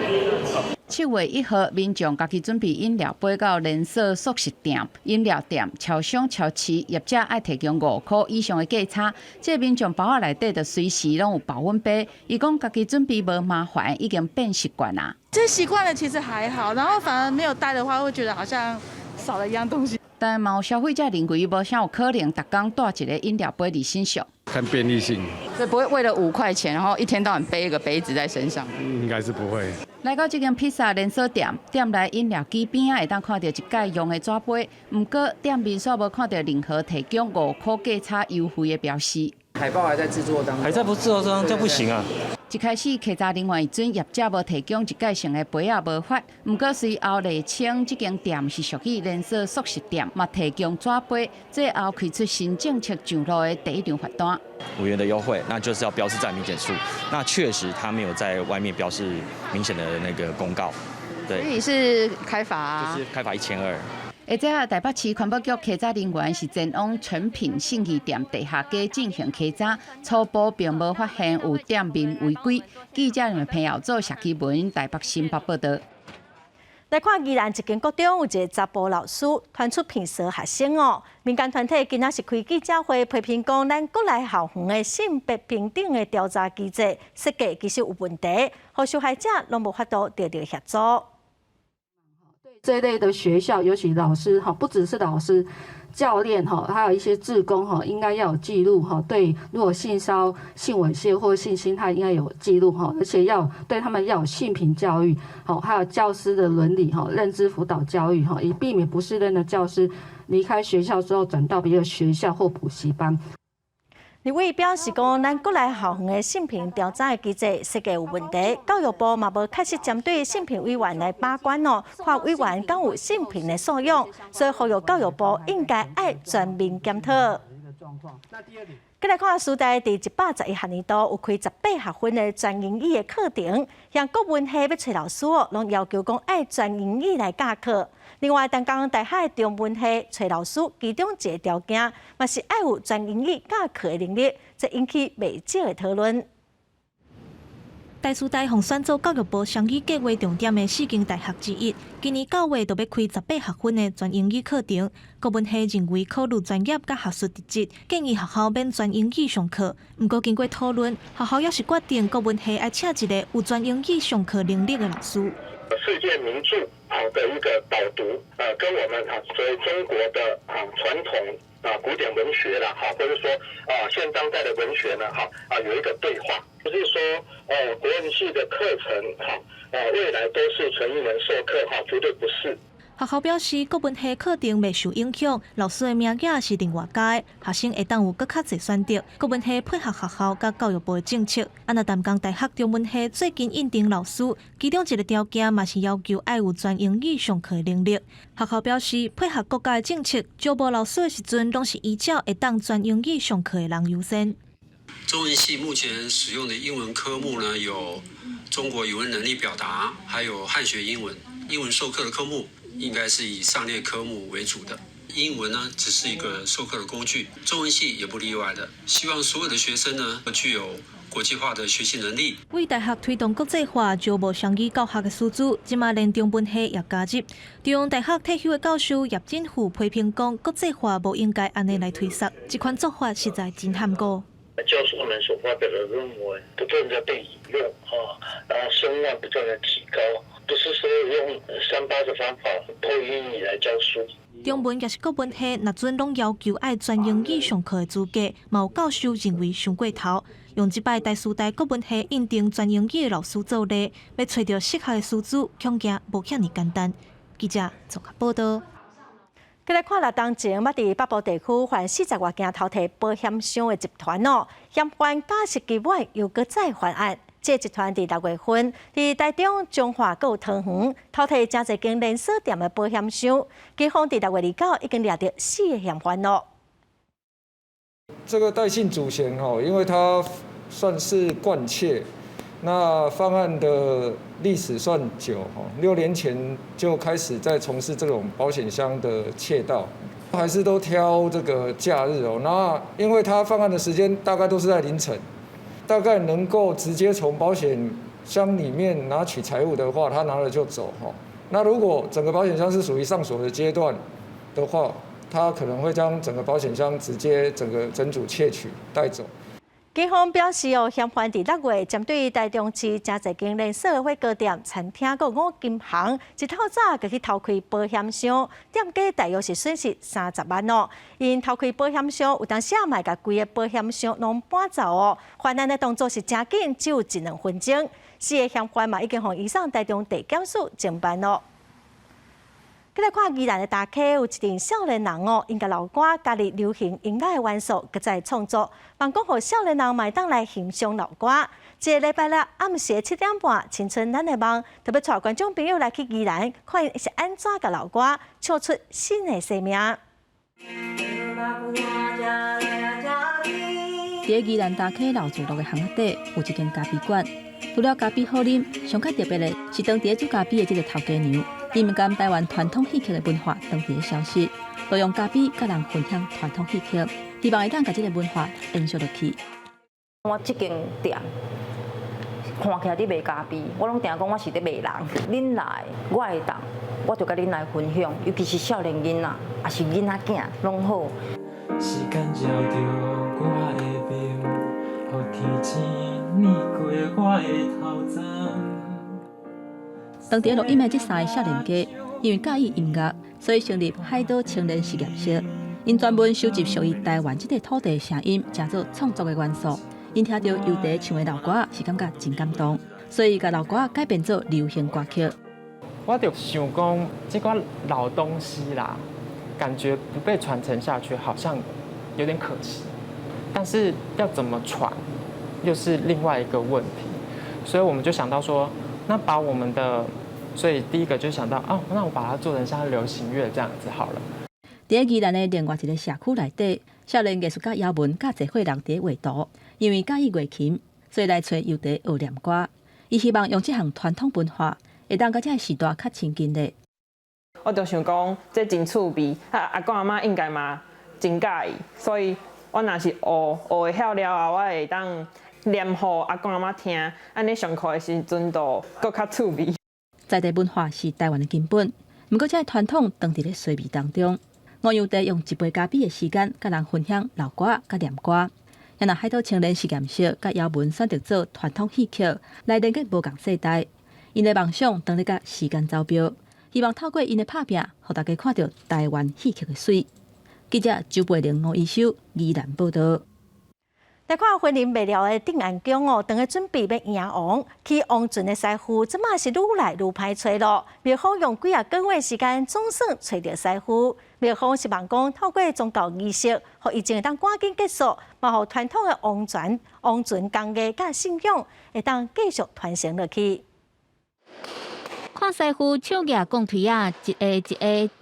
7月1號，民眾家己準備飲料杯到連鎖速食店、飲料店、超商、超市，業者愛提供5箍以上的價差。這民眾包仔內底就隨時攏有保溫杯。伊講家己準備無麻煩，已經變習慣啦。這習慣了其實還好，然後反而沒有帶的話，會覺得好像少了一樣東西。但嘛有消費者認為無啥有可能，逐工帶一個飲料杯佇身上。看便利性，所以不會為了5塊錢，然後一天到晚背一個杯子在身上。應該是不會。來到這間披薩連鎖店，店內飲料機邊仔會當看著一蓋用的紙杯，毋過店面煞無看著任何提供5箍價差優惠的標示。海報還在製作當中，還在不製作中，這不行啊！一開始稽查人員時陣，業者無提供一蓋性的杯仔無罰，毋過隨後釐清這間店是屬於連鎖速食店，嘛提供紙杯，最後開出新政策上路的第一張罰單。 5元的優惠，那就是要標示在明顯處。那確實他沒有在外面標示明顯的那個公告，對。所以是開罰，就是開罰1200。下晝台北市環保局稽查人員是前往誠品信義店地下街進行稽查，初步並無發現有店面違規。記者朋友做社區文台北新北報道。來看宜蘭一間國中有一个查埔老師傳出騙色學生哦，民間團體今仔是開記者會批評講，咱國內校園的性別平等的調查機制設計其實有問題，予受害者攏無法度得著協助。這一類的學校，尤其老師哈，不只是老師、教練哈，還有一些志工哈，應該要有記錄哈。對，如果性騷性猥褻或性侵害，應該有記錄哈，而且要對他們要有性平教育，好，還有教師的倫理哈、認知輔導教育哈，以避免不適任的教師離開學校之後轉到別的學校或補習班。立委表示講，咱國內校園的性平調查的機制設計有問題，教育部嘛無確實針對性平委員來把關哦，看委員敢有性平的素養，所以呼籲教育部應該愛全面檢討。閣來看師大佇111學年度有開18學分的全英語的課程，像國文系欲揣老師哦，攏要求講愛全英語來教課。另外，淡江大學的中文系揣老師，其中一个條件嘛是愛有全英語教課的能力，這引起袂少的討論。台師大予選做教育部雙語計畫重點的四間大學之一，今年9月就欲開18學分的全英語課程。國文系認為考慮專業佮學術特質，建議學校免全英語上課。毋過經過討論，學校猶是決定國文系愛請一个有全英語上課能力的老師。世界名著啊的一個導讀，跟我們啊所謂中國的啊傳統啊古典文學啦，哈，或者說啊現當代的文學呢，哈啊有一個對話，不是說國文系的課程哈，未來都是純英文授課哈，絕對不是。學校表示，國文系課程袂受影響，老師的名額是另外加的，學生會當有閣較濟選擇。國文系配合學校佮教育部的政策。啊，若淡江大學中文系最近應徵老師，其中一个條件嘛是要求愛有全英語上課的能力。學校表示，配合國家的政策，招募老師的時陣，攏是依照會當全英語上課的人優先。中文系目前使用的英文科目呢，有中國語文能力表達，還有漢學英文。英文授課的科目應該是以上列科目為主的。英文呢，只是一個授課的工具，中文系也不例外的。希望所有的學生呢，具有國際化的學習能力。為大學推動國際化，招募雙語教學的師資，這馬連中文系也加入。中央大學退休的教授葉振富批評講，國際化無應該按呢來推捒，這款做法實在真罕見。教授們所發表的論文不斷在被引用啊，然後聲望不斷的提高，不是說用三八的方法破英語來教書。中文抑是國文系，若準攏要求愛全英語上課的資格，嘛有教授認為傷過頭。用這擺台師大國文系認定全英語的老師做例，欲揣著適合的師資，恐驚無遐爾簡單。記者綜合報道。閣來看啦，當前捌佇北部地區犯40外件偷提保險箱的集團哦，嫌犯假釋期滿又閣再犯案。這個集團佇6月份，佇台中彰化閣有桃園偷提誠濟間連鎖店的保險箱，警方佇6月29已經掠著四个嫌犯咯。這個戴姓主嫌吼，因為他算是慣竊，那犯案的歷史算久吼，6年前就開始在從事這種保險箱的竊盜，還是都挑這個假日哦。那因為他犯案的時間大概都是在凌晨，大概能夠直接從保險箱裡面拿取財物的話，他拿了就走吼。那如果整個保險箱是屬於上鎖的階段的話，他可能會將整個保險箱直接整個整組竊取帶走。警方表示哦，嫌犯佇6月針對台中市誠濟間連鎖火鍋店、餐廳閣五金行，一透早就去偷開保險箱，店家大約是損失30萬哦。𪜶偷開保險箱，有當時嘛會共規个保險箱攏搬走哦。犯案的動作是誠緊，只有一兩分鐘。四个嫌犯嘛已經予移送台中地檢署偵辦咯。閣來看宜蘭的大溪有一陣少年人哦，𪜶共老歌加入流行音樂的元素，閣再創作，望講予少年人嘛會當來欣賞老歌。這个禮拜六暗時7點半，青春咱的夢，特別帶觀眾朋友來去宜蘭，看𪜶是按怎共老歌唱出新的生命。佇宜蘭大溪老厝路的巷仔底，有一間咖啡館。除了咖啡好啉，上較特別的是當佇咧煮咖啡的這个頭家娘，伊毋甘台灣傳統戲曲的文化當佇咧消失，就用咖啡佮人分享傳統戲曲，希望會當共這个文化延續落去。我這間店看起來佇賣咖啡，我攏定講我是佇賣人。恁來，我會當，我就共恁來分享，尤其是少年囡仔，抑是囡仔囝，攏好。時間照著我的面，予天星暝過我的頭鬃。當佇咧錄音的這三个少年家，因為佮意音樂，所以成立海島青年實驗室。𪜶專門收集屬於台灣這塊土地的聲音，成做創作的元素。𪜶聽著尤達唱的老歌，是感覺真感動，所以共老歌改編做流行歌曲。我就想講，這個老東西啦，感覺不被傳承下去，好像有點可惜。但是要怎麼傳，又是另外一個問題。所以我們就想到說，那把我們的，所以第一個就想到，哦，那我把它做成像流行樂這樣子好了。佇宜蘭的另外一个社區內底，少年藝術家姚文佮濟伙人佇咧畫圖，因為佮意月琴，所以來揣尤達學念歌。伊希望用這項傳統文化，會當佮這个時代較親近的。我就想講，這真趣味，啊，阿公阿嬤應該嘛真佮意，所以我若是學學會曉了後，我會當念予阿公阿嬤聽，按呢上課的時陣就閣較趣味。在地文化是台灣的根本，毋過這个傳統當佇咧衰微當中。吳尤達用一杯咖啡的時間，佮人分享老歌佮念歌。若海島青年實驗室佮姚文選擇做傳統戲曲來連結無仝世代，𪜶的夢想當咧佮時間走標，希望透過𪜶的拍拚，予大家看著台灣戲曲的媠。記者周培玲、吳醫修宜蘭報道。來看雲林麥寮的鎮安宮哦，當咧準備欲迎王，起王船的師傅，這馬是愈來愈歹揣咯。廟方用幾仔個月時間，總算揣著師傅。廟方希望講，透過宗教儀式，予疫情會當趕緊結束，嘛予傳統的王船、王船工藝佮信仰會當繼續傳承落去。看師傅手舉摃槌仔，一下一下，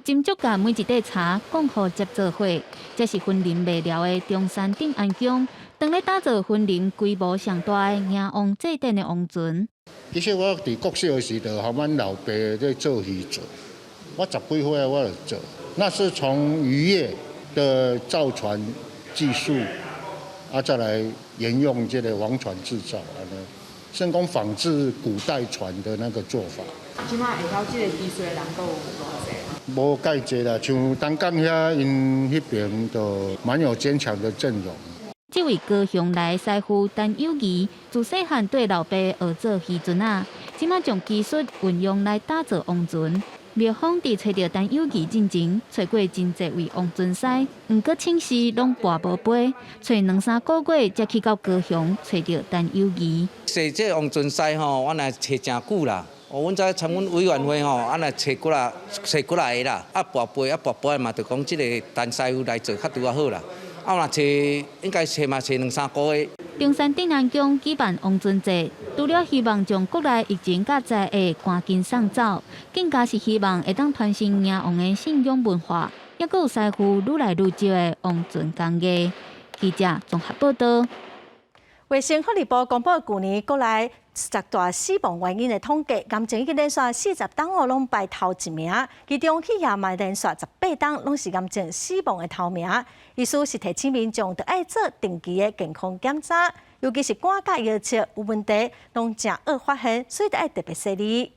斟酌共每一塊柴摃予接做伙。這是雲林麥寮的中山鎮安宮，當咧打造雲林規模上大的迎王祭典的王船。其實我佇國小的時就予阮老爸咧做魚船，我十幾歲我就做，那是從漁業的造船技術，啊，再來沿用這個王船製造，按呢，算講仿製古代船的那個做法。這馬會曉這个技術的人閣有偌濟？無蓋濟啦，像東港遐，𪜶彼邊就蠻有堅強的陣容。這位高雄來的師傅陳友儀，自細漢綴老爸學做漁船仔，這馬將技術運用來打造王船。廟方佇揣著陳友儀進前，揣過真濟位王船師，毋過請示攏跋無飛，揣兩三個月才去到高雄揣著陳友儀。踅這王船師吼，阮來揣誠久啦。哦，阮在參阮委員會吼，啊來揣幾啦，揣幾來個啦，啊跋杯啊跋杯嘛，就講這個陳師傅來做較拄仔好啦。啊，若揣應該揣嘛揣兩三個月。中山鎮安宮舉辦王船祭，除了希望將國內疫情佮災厄趕緊送走，更加是希望會當傳承迎王的信仰文化，抑閣有師傅愈來愈少的王船工藝。記者綜合報道。衛生福利部公布舊年國內十大死亡原因的統計，癌症已經連續40冬哦，攏排頭一名，其中肺癌嘛連續18冬攏是癌症死亡的頭名。意思是提醒民眾著愛做定期的健康檢查，尤其是肝佮腰切有問題，攏誠惡發現，所以著愛特別細膩。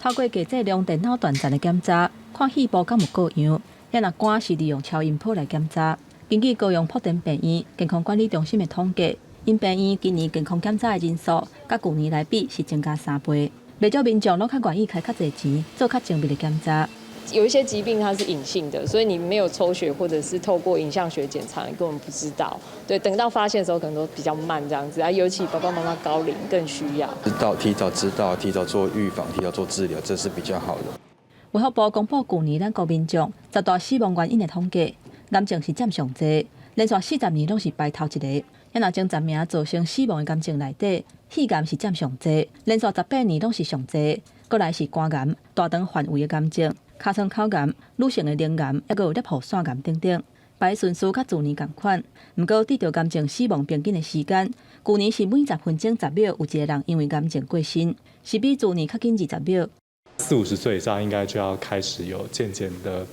透過低劑量電腦斷層的檢查，看肺部敢有過樣。遐若肝是利用超音波來檢查。根據高雄莆田病院健康管理中心的統計，𪜶病院今年健康檢查的人數，佮舊年來比是增加3倍。袂少民眾攏較願意開較濟錢，做較精密的檢查。有一些疾病它是隱性的，所以你沒有抽血或者是透過影像學檢查，你根本不知道。對，等到發現的時候，可能都比較慢這樣子啊。尤其爸爸媽媽高齡更需要。知道提早知道，提早做預防，提早做治療，這是比較好的。衛福部公布舊年咱國民眾十大死亡原因的統計，癌症是佔上濟，連續40年攏是排頭一个。若前10名造成死亡的癌症內底，肺癌是佔上濟，連續18年攏是上濟。過來是肝癌、大腸範圍的癌症、尻川口癌、女性的乳癌，抑閣有攝護腺癌等等。排順序佮舊年仝款，毋過得著癌症死亡平均的時間，舊年是每10分鐘10秒有一個人因為癌症過身，是比舊年較緊20秒。四五十歲以上應該就要開始有健檢的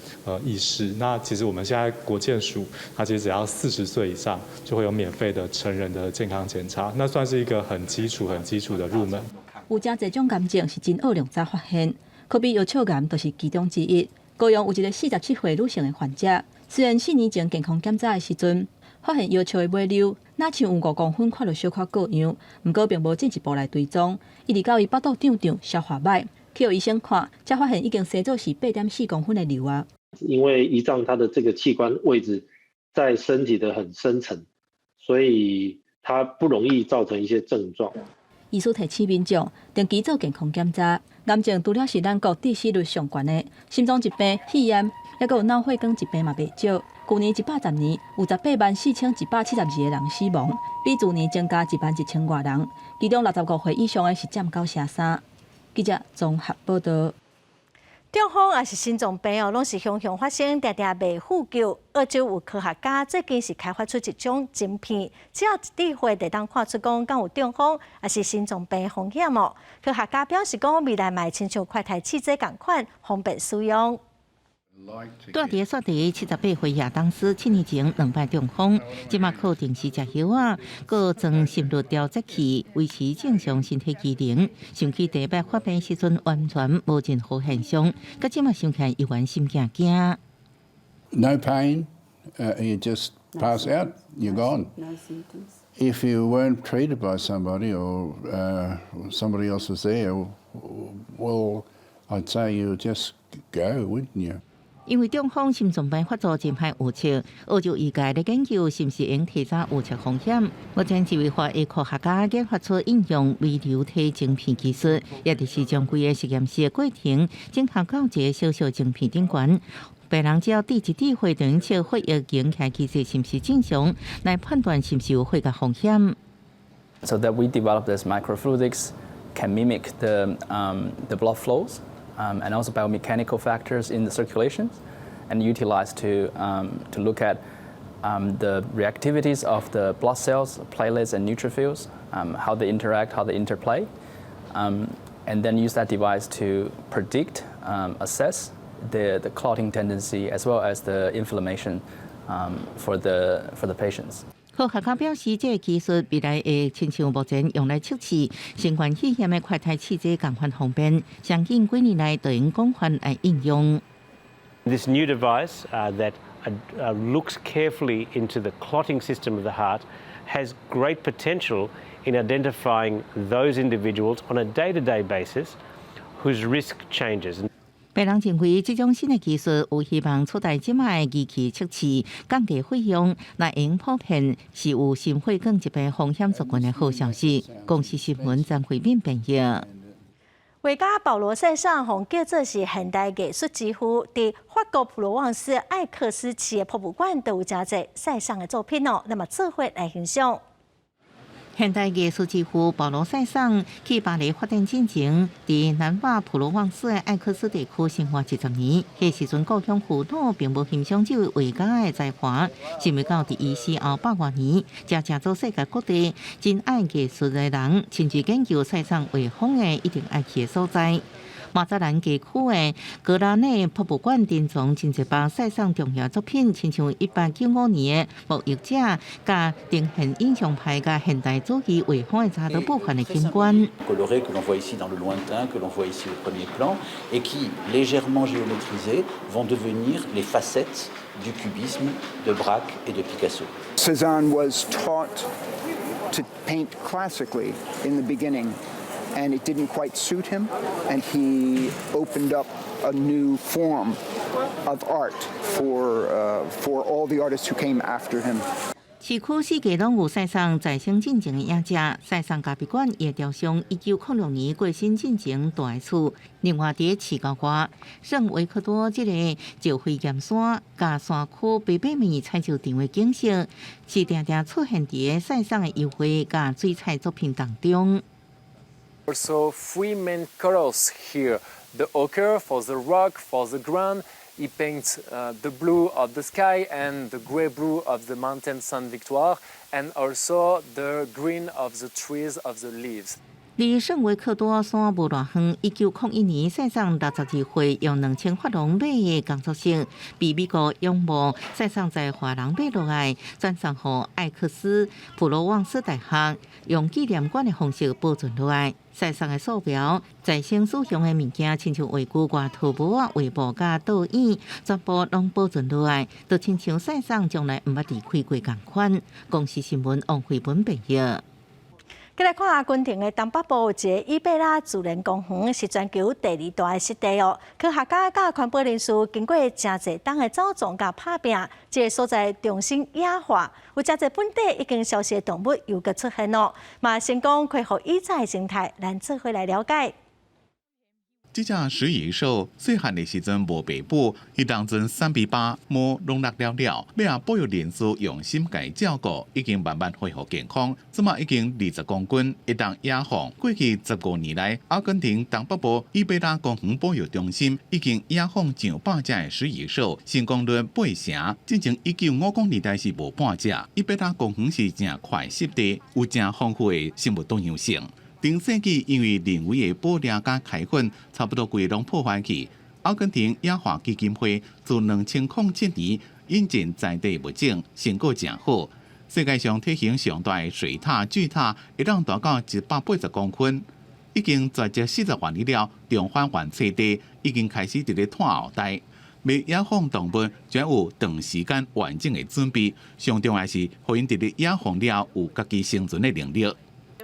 意識。那其實我們現在國健署，它其實只要40歲以上就會有免費的成人的健康檢查，那算是一個很基礎、很基礎的入門。有誠濟種癌症是真惡量早發現，可比腰鞘癌就是其中之一。高雄有一個47歲女性的患者，雖然4年前健康檢查的時陣發現腰鞘的尾瘤，若像有5公分，看著小可過樣，毋過並無進一步來追蹤，一直到伊腹肚脹脹、消化䆀。去予醫生看，才發現已經生做是8.4公分的瘤啊！因為胰臟它的這個器官位置在身體的很深層，所以它不容易造成一些症狀。醫師提醒民眾定期做健康檢查。癌症除了是咱國致死率上懸的，心臟疾病、肺癌，抑閣有腦血管疾病嘛袂少。舊年110年有184,172個人死亡，比去年增加1萬1千外人，其中65歲以上的是佔9成3。記者綜合報道。中風抑是心臟病哦，攏是常常發生，定定袂赴救。澳洲有科學家最近是開發出一種晶片，只要一滴血就會當看出講敢有中風，抑是心臟病風險哦。科學家表示講，未來嘛會親像快篩試劑仝款，方便使用。住佇雪梨78歲亞當斯，7年前兩擺中風，這馬靠定時食藥仔，閣裝心率調節器，維持正常身體機能。想起第一擺發病時陣，完全無任何現象，佮這馬想起來猶原心驚驚。 No pain, you just pass out, you're gone. No symptoms. If you weren't treated by somebody or somebody else was there, well, I'd say you would just go, wouldn't you? 因為中風、心臟病發作真歹預測，澳洲醫界咧研究是毋是會提早預測風險。目前一位華裔科學家研發出應用微流體晶片技術，也就是將規个實驗室的過程整合到一个小小晶片頂懸。病人只要滴一滴血，就能測血液凝結機制是毋是正常，來判斷是毋是有血壓風險。 So that we developed this microfluidics can mimic the blood flows and also biomechanical factors in the circulation and utilize to look at the reactivities of the blood cells, platelets and neutrophils, how they interact, how they interplay, and then use that device to predict, assess the clotting tendency as well as the inflammation for the patients. 科學家表示，這个技術未來會親像目前用來測試新冠肺炎的快篩試劑仝款方便，相信幾年內就會廣泛來應用。 This new device that looks carefully into the clotting system of the heart has great potential in identifying those individuals on a day-to-day basis whose risk changes. 別人認為，這種新的技術有希望取代這擺的儀器測試，降低費用，來用普遍是有心血管疾病風險族群的好消息。公視新聞張惠敏編譯。畫家保羅塞尚予人叫做是現代藝術之父，佇法國普羅旺斯艾克斯市的博物館都有誠濟塞尚的作品哦。那麼做伙來欣賞。現代藝術之父保羅塞尚去巴黎發展進前，佇南法普羅旺斯的艾克斯地區生活20年。彼時陣故鄉父老並無欣賞這位畫家的才華，想袂到佇伊死後百外年，才成做世界各地真愛藝術的人親自研究塞尚畫風的一定愛去的所在。馬扎蘭街區的格拉內博物館珍藏真濟幅塞尚重要作品，親像1895年的《沐浴者》，佮呈現印象派佮現代主義畫風的差多部分的景觀。 Colorés que l'on voit ici dans le lointain, que l'on voit ici au premier plan, et qui, légèrement géométrisés, vont devenir les facettes du cubisme de Braque et de Picasso. Cézanne was taught to paint classically in the beginning, and it didn't quite suit him, and he opened up a new form of art for all the artists who came after him. 市區四界攏有塞尚在生進前的影跡，塞尚咖啡館伊的雕像，1906年過身進前蹛的厝。另外，佇市郊外，聖維克多這个石灰岩山佮山區白白面採石場的景色，是定定出現佇塞尚的油畫佮水彩作品當中。 Also, three main colors here: the ochre for the rock, for the ground. He paints the blue of the sky and the gray blue of the mountain Sainte-Victoire, and also the green of the trees of the leaves. 離聖維克多山無偌遠，1901年塞尚62歲用2000法郎買的工作室，被美國仰慕塞尚才華人買落來，轉送予艾克斯普羅旺斯大學，用紀念館的方式保存落來。塞尚的素描、再生使用的物件，親像畫具、外套帽仔、畫布佮倒影，全部攏保存落來，就親像塞尚從來毋捌離開過仝款。公視新聞王慧文編譯。繼來看阿根廷的東北部有一个伊貝拉自然公園，是全球第二大的濕地哦。科學家佮環保人士經過誠濟冬的走傱佮拍拚，這个所在重新野化，有誠濟本底已經消失的動物又閣出現咯，嘛成功恢復以前的生態，咱做伙來了解。這隻食蟻獸細漢的時陣無爸母，彼當陣三比八毛攏落了了，尾仔保育人士用心共伊照顧，已經慢慢恢復健康，這馬已經20公斤，會當野放。過去15年來，阿根廷東北部伊貝拉公園保育中心已經野放上百隻的食蟻獸，成功率八成。進前1950年代是無半隻。伊貝拉公園是誠闊濕地，有誠豐富的生物多樣性。頂世紀因為人為的捕獵佮開墾，差不多規攏破壞去。阿根廷野化基金會自2007年引進在地物種，成果誠好。世界上體型上大的水獺巨獺，會當大到180公分，已經絕跡40萬年了，重返原棲地，已經開始佇咧湠後代。欲野放動物，就有長時間完整的準備。上重要是，予𪜶佇咧野放了有家己生存的能力。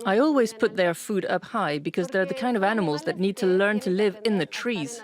I always put their food up high because they're the kind of animals that need to learn to live in the trees.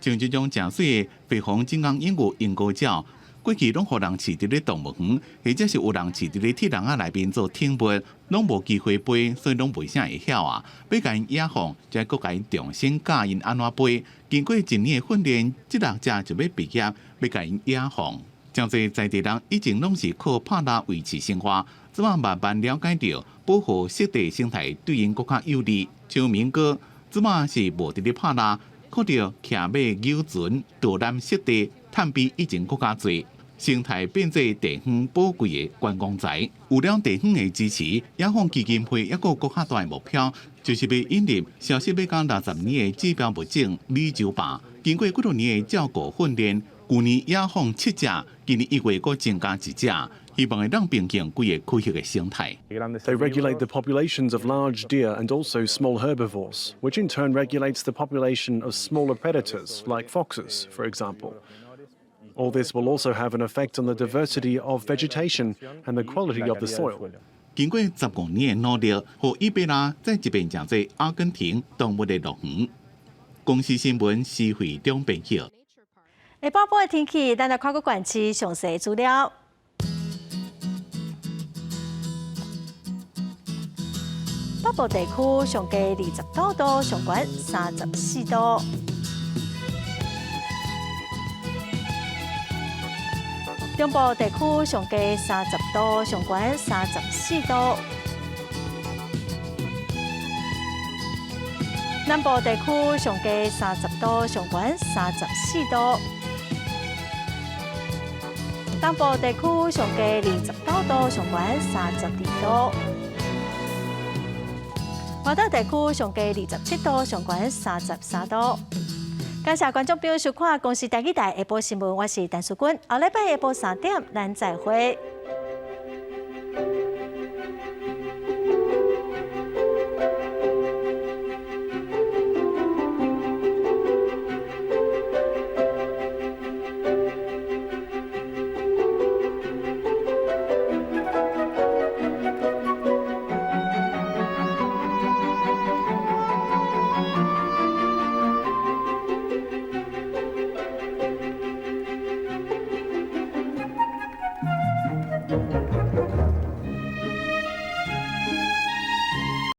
像這種誠媠的肥紅金剛鸚鵡鸚哥鳥，過去攏予人飼佇咧動物園，或者是有人飼佇咧鐵籠仔內面做寵物，攏無機會飛，所以攏袂啥會曉啊。欲共𪜶野放，就愛閣共𪜶重新教𪜶按怎飛。經過一年的訓練，這六隻就欲畢業，欲共𪜶野放。誠濟在地人以前攏是靠拍獵維持生活，這馬慢慢了解著保護濕地生態對𪜶閣較有利。像民哥，這馬是無佇咧拍獵，靠著騎馬遊船導覽濕地，趁比以前閣較濟。生態變做地方寶貴的觀光財。有了地方的支持，野放基金會猶閣有閣較大的目標，就是欲引入消失欲到60年的指標物種美洲豹。經過幾多年的照顧訓練，舊年野放七隻，今年1月閣增加一隻，希望會當平衡規个區域的生態。 They regulate the populations of large deer and also small herbivores, which in turn regulates the population of smaller predators, like foxes, for example. All this will also have an effect on the diversity of vegetation and the quality of the soil. 經過15年的努力，予伊貝拉再一遍成做阿根廷動物的樂園。公視新聞施惠中編輯。下晡晡的天氣，咱來看個縣市詳細資料。北部地區上低29度，上懸34度。中部地區上低30度，上懸34度。南部地區上低30度，上懸34度。東部地區上低29度，上懸32度。外島地區上低27度，上懸33度。感謝觀眾朋友收看《公視台語台》下晡新聞，我是陳淑君。後禮拜下晡3點，咱再會。